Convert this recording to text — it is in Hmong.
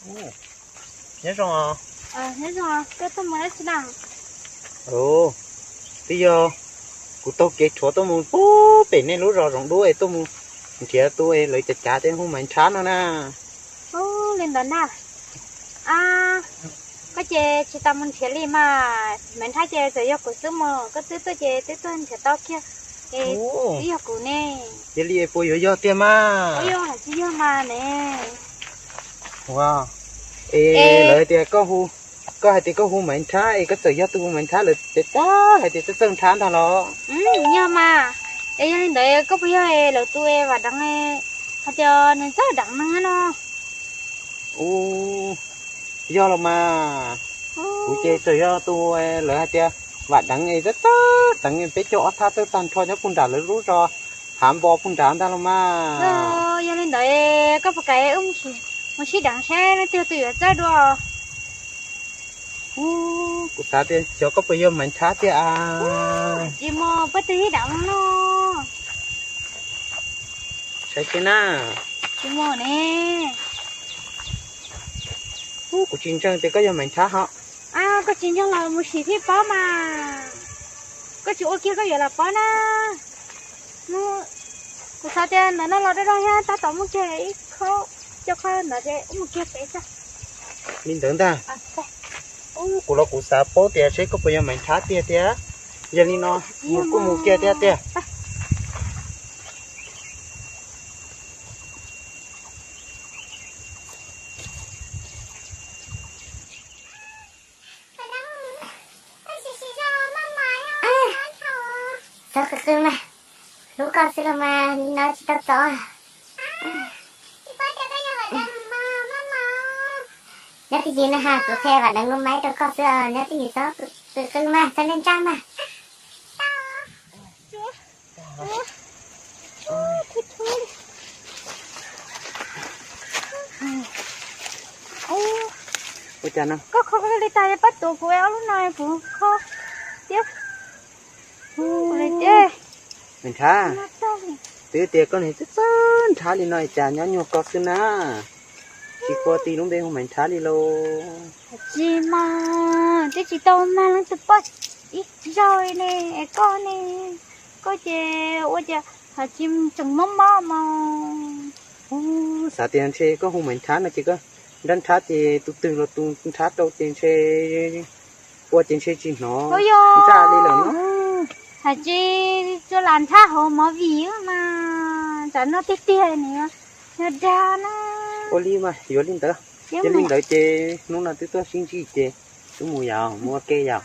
Nyob zoo. Twb yog kuv taug kev rhuav tuaj mus pub pem nej lub zos Zoov Dub es tuaj mus nrhiav tus es lawv cav cav tias hu Maiv Nrhab no na. Ub, li ntawd na. Koj ces tsis tas mus nrhiav li mas, Maiv Nrhab ces txawm yog kuv xwb mas, koj twb tuaj ces twb tuaj nrhiav tau kiag. Es twb yog kuv ne. Yog li es puas yuav yog tiag mas? Ua, tsis yog mas ne. Ua, es lawv hais tias koj hais tias koj hu Maiv Nrhab es koj txawm yog tus hu Maiv Nrhab lawv cav cav hais tias txawj txawj nrhab ntag los? Yog mas. Es yog li ntawd koj puas yog lawv tus es Vam Deev, hais tias nws txawj deev neeg no? Ub, yog los mas. Kuv ces txawm yog tus lawv hais tias Vam Deev es txawj txawj deev peb caug ob thaj txawj tag nrho nyob puag nram lawv lub zos Hav Npo puag nrad ntag los mas. Yog li ntawd koj puas kam wb mus sib deev seb leej twg tus yuav txawj dua? Ub, kuv xav tias xyov koj puas yog Maiv Nrhab tiag a. Tsis mus, peb twb sib deev no. Saib seb na. Tsis mus ne. Ub, kuv tsis ntseeg tias koj yog Maiv Nrhab hos. Koj tsis ntseeg los mus sim thiaj paub mas. Koj tsis ua kiag koj yuav los paub na. Kuv xav tias ntawm no los daj daj thiab tab tom muaj kiag ib khob, cov khob ntawd ces wb mus kiag pem xwb. Li ntawd ntag. Ub, kuv los kuv xav paub tias seb koj puas yog Maiv Nrhab tiag tiag. Yog li no, mus kuj mus kiag thiab tiag. Txog qw qw mas, hlub koj xwb los mas li no tsis tau txov. Nyob twj ywm na has, kuv qhia Vam Deev lub maib rau koj xwb os, nyob twj ywm txhob qw qw mas, txhob ntsaj ntsaj mas. Ua cas no? Koj kho li tas pab tuav kuv ob lub no kuv kho tiab. Maiv Nrhab, twb tias koj niag txawj txawj nrhab li no cas nyob nyuag koj xwb na. Tsis khuv ti lub npe hu Maiv Nrhab li lauj. Tsis mas, twb tsis tau mag leej twg poj ib zaug ne, koj ne, koj ces ua cas hais tsis tseem mob mob mas. Xav tias ntshe koj hu Maiv Nrhab no ces koj nrab nrhab ces tus twg los tus nrhab rau ces ntshe ua ces ntshe tsis hnov ntsaj li lawm no. Hais tsis tsuas lam nrhab hauv movie mas, tsam no tiag tiag nws yog dag na. Ua li mas yuav li ntawd. Yog li ntawd ces hnub no twb tuaj sib ntsib ces wb mus yom, mus ua ke yom.